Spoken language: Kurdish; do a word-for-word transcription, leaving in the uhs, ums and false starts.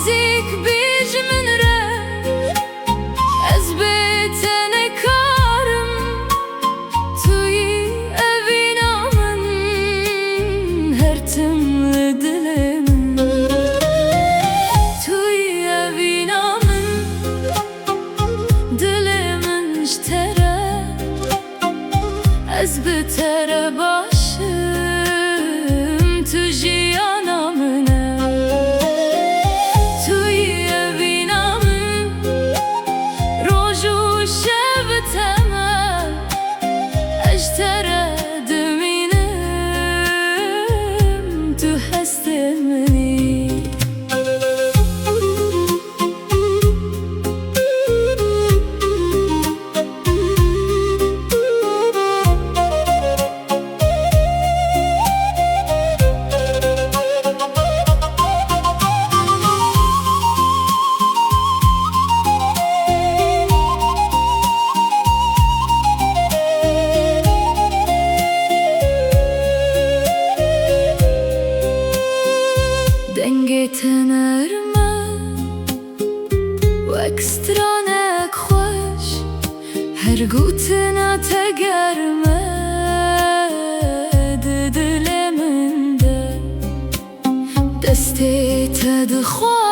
Zik bî ji min re, ez bê te nekarim. Tu yî evîna min, her tim li dilê min. Tu yî evîna min, dilê min ji te re. Ez bi te re baş im, tu jiyana min e. Tu yî evîna min, roj û şev temel. Ez ji te re dimînim, tu hestê min î. Dengê te nerm e, wek stranek xweş, her gotina te germ e di dilê min de. Destê te dixwe